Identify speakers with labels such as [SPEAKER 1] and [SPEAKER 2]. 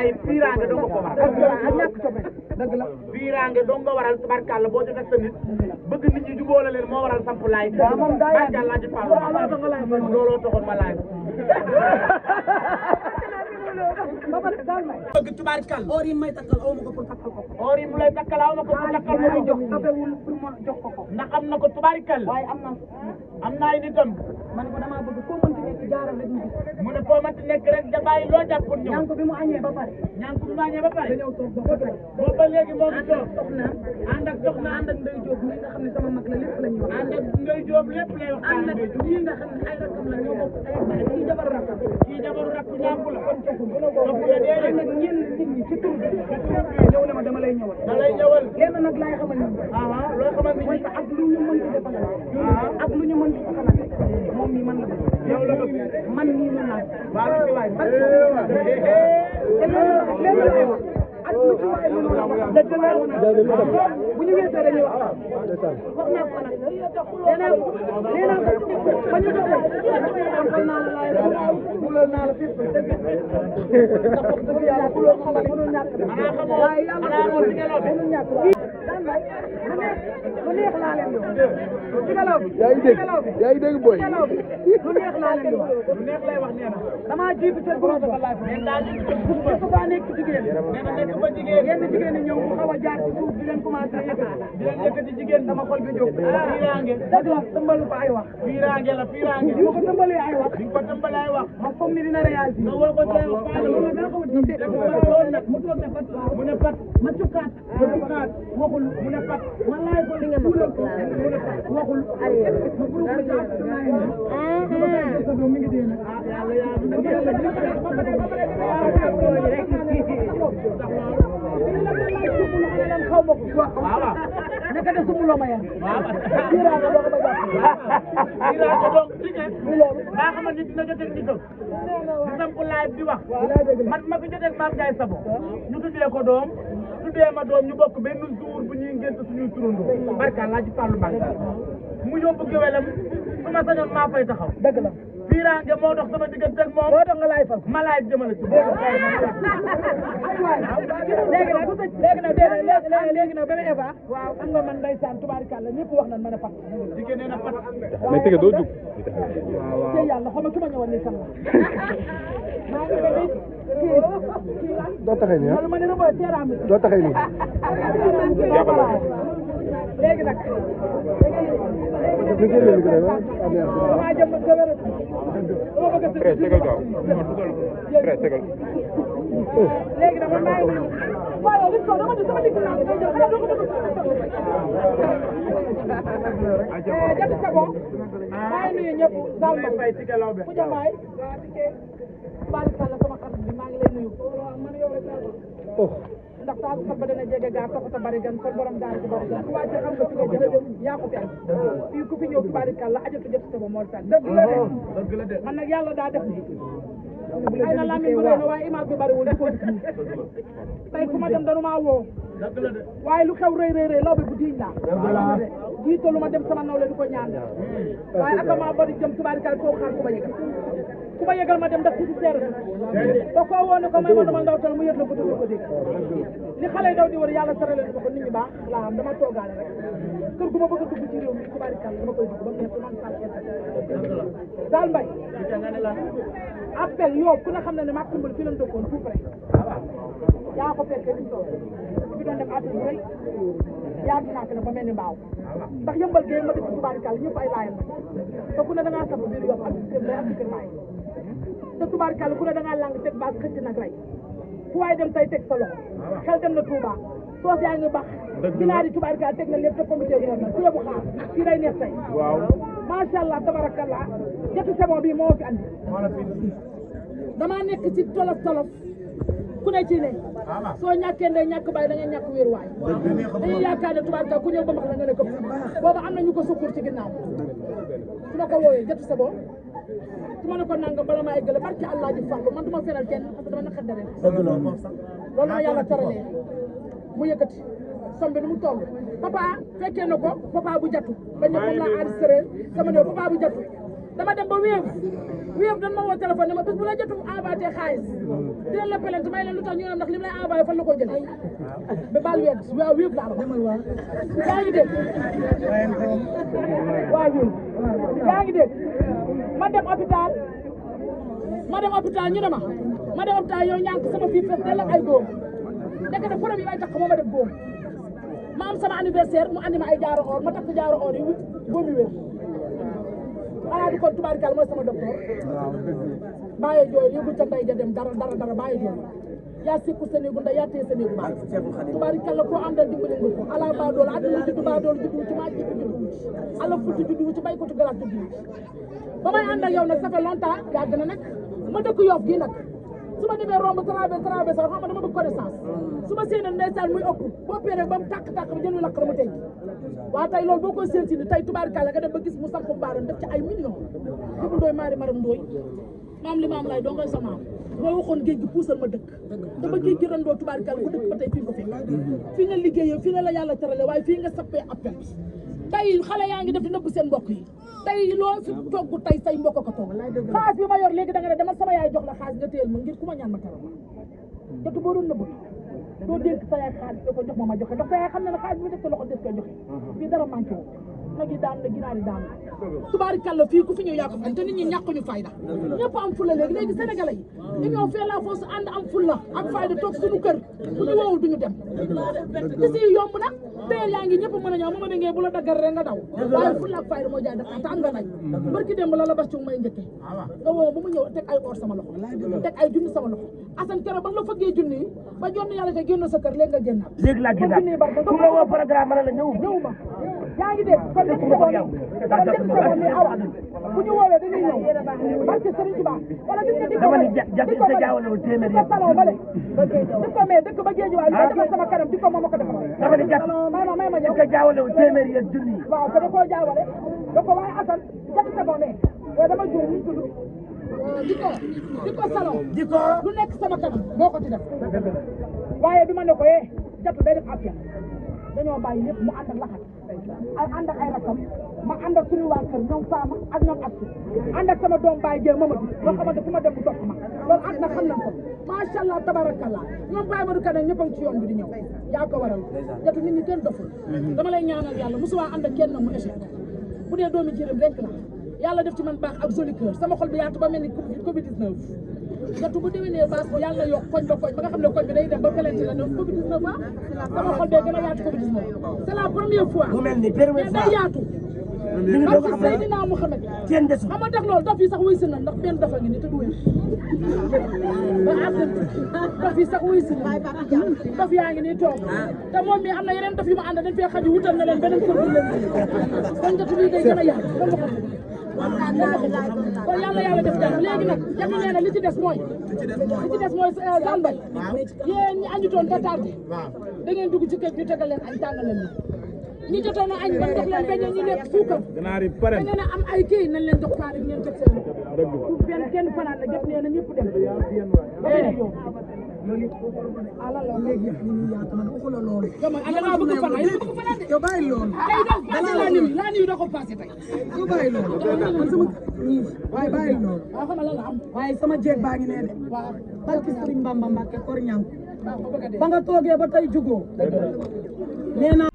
[SPEAKER 1] waaye fiiraange dong nga ko waral.
[SPEAKER 2] dëgg la
[SPEAKER 1] fiiraange dong nga waral tubaarkàlla boo jotee sa nit bëgg nit ñi jubóole leen moo waral samp laay. waaw moom daa yàgg tubaarkàlla ci Fallou looloo taxoon ma laay. bëgg tubaarkàlla.
[SPEAKER 2] or yi may takkal aw ma ko pour takkal ko.
[SPEAKER 1] or yi mu lay takkal aw ma ko pour takkal ma jox
[SPEAKER 2] afewul pour ma jox ko ko.
[SPEAKER 1] ndax am na ko tubaarkàlla.
[SPEAKER 2] waaye
[SPEAKER 1] am na ay nitam.
[SPEAKER 2] man ko damaa bëgg foo mënti nekk jaaral rek ñu gis.
[SPEAKER 1] mu ne foo mënti nekk rek da bàyyi loo jàppoon ñëw.
[SPEAKER 2] ñànk bi mu añee ba pare.
[SPEAKER 1] ñànk bi mu añee ba pare.
[SPEAKER 2] dañoo toog ba pare.
[SPEAKER 1] boobu ba léegi moo ngi toog.
[SPEAKER 2] ànd ak soxna ànd ak Ndeye Diop mi nga xam ne sama mag la lépp la ñuy wax.
[SPEAKER 1] ànd ak Ndeye Diop lépp lay wax.
[SPEAKER 2] ànd ak ñii nga xam ne ay rakkam la ñoo bokk ay baay kii jabaru rakkam.
[SPEAKER 1] kii jabaru rakk ñànk la.
[SPEAKER 2] kon joxul
[SPEAKER 1] la déedéet.
[SPEAKER 2] ànd ak ñenn nit ñi ci tur bi. ñëw ne ma dama lay ñëwal.
[SPEAKER 1] da lay ñëwal.
[SPEAKER 2] lenn nag laay xamal ni.
[SPEAKER 1] loo xamal ni.
[SPEAKER 2] mooy que ak lu ñu mën di defal. ak lu ñu mën di defal moom mii mën na bëgg.
[SPEAKER 1] yow la bëgg.
[SPEAKER 2] man mii mën naa.
[SPEAKER 1] waaw ci waay.
[SPEAKER 2] ak lu ci waay mënul a wax. dëgg la. bu ñu weesoo dañuy wax. wax naa ko nag. nee naa ko ba ñu doon xam naa la laay xulóol naa la fépp. ndax wax dëgg yàlla xulóol moom mënul ñàkk. waaye yàlla mënul ñàkk. lu neex laa leen di wax.
[SPEAKER 3] yaa ngi dégg boy.
[SPEAKER 2] lu neex laa leen di wax.
[SPEAKER 1] lu neex lay wax nee na.
[SPEAKER 2] damaa jiitu ca groupe ba.
[SPEAKER 1] nee naa jiitu ca groupe ba.
[SPEAKER 2] dafa nekk jigéen.
[SPEAKER 1] nee na nekk ba jigéen.
[SPEAKER 2] yenn jigéen ñi ñëw mu xaw a jaar ci suuf di leen commencé yëkkati.
[SPEAKER 1] di leen yëkkati jigéen
[SPEAKER 2] sama xol bi jóg.
[SPEAKER 1] fiiraange.
[SPEAKER 2] dëgg la tëmbalu ko ay wax.
[SPEAKER 1] fiiraange la fiiraange.
[SPEAKER 2] bi ma ko tëmbalee ay wax.
[SPEAKER 1] bi nga ko tëmbalee ay wax.
[SPEAKER 2] ma foog ni dina réagir.
[SPEAKER 1] nga woo ko tey wax
[SPEAKER 2] loolu dana ko wut ñu dégg. mu toog ne pat.
[SPEAKER 1] mu ne pat.
[SPEAKER 2] ma cukkaat.
[SPEAKER 1] waxul mu ne pat.
[SPEAKER 2] man laay ko li nga ma fekk laa waxul. ma pour ko jàpp mi ngi dee nag. xaw ma ko.
[SPEAKER 1] waaw
[SPEAKER 2] naka de sumu loo ma yar.
[SPEAKER 1] waaw.
[SPEAKER 2] fiiraange boo ko ba jàpp.
[SPEAKER 1] fiiraange donc ci ne. daa xamal nit dina jotee ci dëkk. di samp live di wax. man ma fi jotee Mame Ndiaye Savon. ñu tuddee ko doom. tuddee ma doom ñu bokk benn jour bu ñuy ngénte suñuy turandoo. barka laa ci Fallou Mbacké. mu yóbbu géwélam su ma sañoon maa fay taxaw.
[SPEAKER 2] dëgg la.
[SPEAKER 1] fiiraange moo dox sama diggante ak moom.
[SPEAKER 2] moo tax nga laay fal.
[SPEAKER 1] ma laay jëmale ci
[SPEAKER 2] léegi nag ba Eva. waaw xam nga man ndeysaan tubaarikàlla ñëpp wax nañ ma ne pat.
[SPEAKER 1] jigéen nee na pat.
[SPEAKER 3] mais tege doo jug.
[SPEAKER 2] te yàlla xam nga ki ma ñëwoon nii sama. maa ngi bëgg
[SPEAKER 3] doo taxee nii ah
[SPEAKER 2] ma ne la mooy teeraam.
[SPEAKER 3] doo taxee nii.
[SPEAKER 2] léegi nag. damaa jëm ba gën a rëdd. dama bëgg a tëdd.
[SPEAKER 3] tegal gaaw tegal.
[SPEAKER 2] léegi nag man maa ngi waaye li ko dama di sama digg naa ngay jël xanaa doo ko dugg. jënd sa bopp. maa ngi nuyu ñëpp daal ma fay ci galaw bi. ku jamaay. barikalla sama xarit bi maa ngi lay nuyu. man yow rek laa ndax taal sax ba dana jege gaa taxut a bari gan kon borom daal ci bari gan ku wàcce xam nga fi nga jëm yaa ko fi am fii ku fi ñëw fi barikalla ajatu jot sama moo tax dëgg la de man nag yàlla daa def ni ay na làmmiñ bu doon waaye image bi bariwul di ko gis tey fu ma dem danu maa woo waaye lu xew rëy rëy law bi bu diiñ laa jiito lu ma dem sama nawle du ko ñaan waaye aka maa bari jëm tubaarikalla toog xaar ku ma yëgal ma dem def ci seer ba koo woone ko may ma dama ndaw tal mu yëg la ko dugg ko dégg li xale yi daw di wër yàlla sarale ko ko nit ñi baax laa am dama toogaale rek kër gu ma bëgg a dugg ci réew mi tubaarikalla dama koy dugg ba mu nekk man sal daal mbay appel yow ku ne xam ne ne maa kumbal fi lañ dëkkoon tout près yaa ko fekkee di toog fi doon def appel bu rëy yaa dinaa fi ne ba mel ni mbaaw ndax yëmbal géey ma dëkk tubaarikalla ñëpp ay laayam te ku ne da ngaa sab biir yoon ak kër lay ak kër maay te tubaarikalla ku ne da ngaa lang teg baas xëcc nag rey fu waay dem tey teg sa loxo xel dem na Touba soos yaa ngi bax dinaa di tubaarikalla teg na lépp te comité bi na ku yebu xaar fii day neex tey macha allah tabarakallah ñetti sebon bi moo fi andi damaa nekk ci tolof tolof ku ne ci ne soo ñàkkee ndey ñàkk bàyyi da ngay ñàkk wéeruwaay dañuy yaakaar ne tubaarikalla ku ñëw ba max la nga ne këpp boobu am na ñu ko sukkur ci ginnaaw su ma ko wooyee ñetti sebon su ma ne ko nangam bala maa eggale barke Allah ji fàllu man du ma feral kenn parce que dama naqar dara loolu ma yàlla taralee mu yëkkati som bi nu mu toll papa fekkee na ko papa bu jattu bañ ne moom laa enregistré sama ne papa bu jattu dama dem ba wéew dañ ma woo téléphone ne ma bés bu la jotul envoyé xaalis dina la pelante may leen lu tax ñu ne ndax li mu lay envoyé fan la ko jëlee ba baal weet waaw wéew laa wax yaa ngi dégg waaw wéew yaa ngi dégg ma dem hôpital ñu ne ma dem hôpital yow ñànk sama fii fes dal ak ay góom nekk de problème yi may takk moo ma def góom ma am sama anniversaire mu andi ma ay jaaro or ma takk jaaro or yi góom yi wér xanaa di kon tubaarikàlla mooy sama docteur bàyyi jooy yóbbu ca ndey ja dem dara bàyyi jooy yaa sikku sa néegu ndey yaa téye sa néegu baay tubaarikàlla koo àndal dimbali nga ko ala baa doolu àddina juddu baa doolu juddu ci maa jikko juddu ci ala futti juddu ci bay ko tu galaat juddu ba may ànd ak yow nag ça fait longtemps yàgg na nag ma dëkk Yoff gii nag su ma demee romb traversé xam nga dama bëgg connaissance su ma séenee ndeysaan muy ëpp boo péré ba mu tàkk ba jën wi lakk mu tey waa tey loolu boo koy séen si ni tey tubaarikàlla nga dem ba gis mu samp mbaaram def ci ay millions Ibou Ndoye maari maram Ndoye maam li maam lay doo ngay sa maam moo waxoon géej gi puusal ma dëkk dama géej gi randoo tubaarikàlla bu dëkk ba tey fii nga fekk fii nga liggéeyee fii la yàlla terale waaye fii nga sappee appel tey xale yaa ngi def di nëbb seen mbokk yi tey loo fi togg tey say mbokk ko togg xaalis bi ma yor léegi da nga ne demal sama yaay jox la xaalis nga téyel ma ngir ku ma ñaan ma teral ma jotu boo doon nëbb doo dénk sa yaay xaalis da ko jox ma joxe ndax sa yaay xam ne ne xaalis bi def sa loxo des koy joxe fii dara manqué wu nag yi daan na ginaar yi daan tubaarikàlla fii ku fi ñëw yaa ko fi te nit ñi ñàkkuñu fayda ñëpp am fulla léegi sénégalais yi dañoo fee la force ànd am fulla ak fayda toog suñu kër bu ñu woowul duñu dem te si yomb nag teel yaa ngi ñëpp mën a ñëw ma ngee bu la daggal rek nga daw waaye fulla ak fayda moo jaay def te am nga nañ barki démb la bas ci may njëkke nga woo ba mu ñëw teg ay or sama loxo teg ay junni sama loxo Assane keroog ba nga la fëggee junni yi ba jonn yàlla te génn sa kër léegi nga génnaat
[SPEAKER 1] léegi laa génnaat ku nga woo programme la ñëw ma
[SPEAKER 2] yaa ngi dégg kon lépp seconde mi awa bu ñu woowee dañuy ñëw parce que Serigne Touba wala gis nga
[SPEAKER 1] dama ni jaawalewul téeméer yëpp
[SPEAKER 2] salon bale di ko mais dëkk ba géej waay li defal sama kanam di ko moom ko defal
[SPEAKER 1] dama ni
[SPEAKER 2] may ma ñëw
[SPEAKER 1] ko jaawalewul téeméer yëpp junni yi
[SPEAKER 2] waaw ko da koo jaawale da ko waaye Assane jati seconde mais dama jur ñu tudd di ko salon
[SPEAKER 1] di ko
[SPEAKER 2] lu nekk sama kanam boo ko ci def waaye bi ma ne ko jatu day def appel dañoo bàyyi lépp mu ànd ak laxat ànd ak ay rakam ma ànd ak suñu waa kër ñoom Fama ak ñoom Asou ànd ak sama doom Baye Dieng Mamadou loo xamante fu ma dem mu topp ma loolu ànd na xam nañ ko macha allah tabarakallah ñoom Baye Madou Kane ñëpp a ngi ci yoon bi di ñëw yaa ko waral jatu nit ñi kenn doful dama lay ñaanal yàlla mosuwaa ànd ak kenn nag mu échec bu dee doomi jërëm rek la yàlla def ci man baax ak joli cœur sama xol bi yaatu ba mel ni Covid 19 jatu bu déwénee baas bi yàlla yokk koñ ba koñ ba nga xam ne koñ bi day dem ba pelenti la ñoom Covid 19 sama xol bee gën a yaatu Covid 19 c'est la première fois
[SPEAKER 1] mu mel ni première fois
[SPEAKER 2] day yaatu parce que Seydina Mouhamed
[SPEAKER 1] kenn desu
[SPEAKER 2] xam nga tax loolu dof yi sax wuy si na ndax benn dafa ngi ni te du wér ba àgg dof yi sax wuy si na dof yaa ngi nii toog te moom mi am na yeneen dof yu ma ànd dañ fee xaju wutal na leen beneen kër bu leen kon jatu lii day gën a yaatu kon yàlla def jàmm léegi nag jatu nee na li ci des mooy Zane Mbaye yéen ñi añutoon te tardé da ngeen dugg ci kër ñu tegal leen añ tàngal leen ñi jotoon a añ ba jox leen beñe ñu nekk suukar da ngeen a am ay kii nañ leen jox kaar yi ngeen teg seen pour benn kenn fanaan la jot nee na ñëpp dem ala la léegi ñu yaatu man waxu la loolu yow nga bëgg fanaan yow bëgg fanaan de yow bàyyi loolu tey doon passé la nuit da ko passé tey yow bàyyi loolu man sama waaye bàyyi loolu waaw xam la am waaye sama jeeg baa ngi nee de waaw barki Serigne Bamba Mbacke kor ñam ba nga toogee ba tey jugoo nee na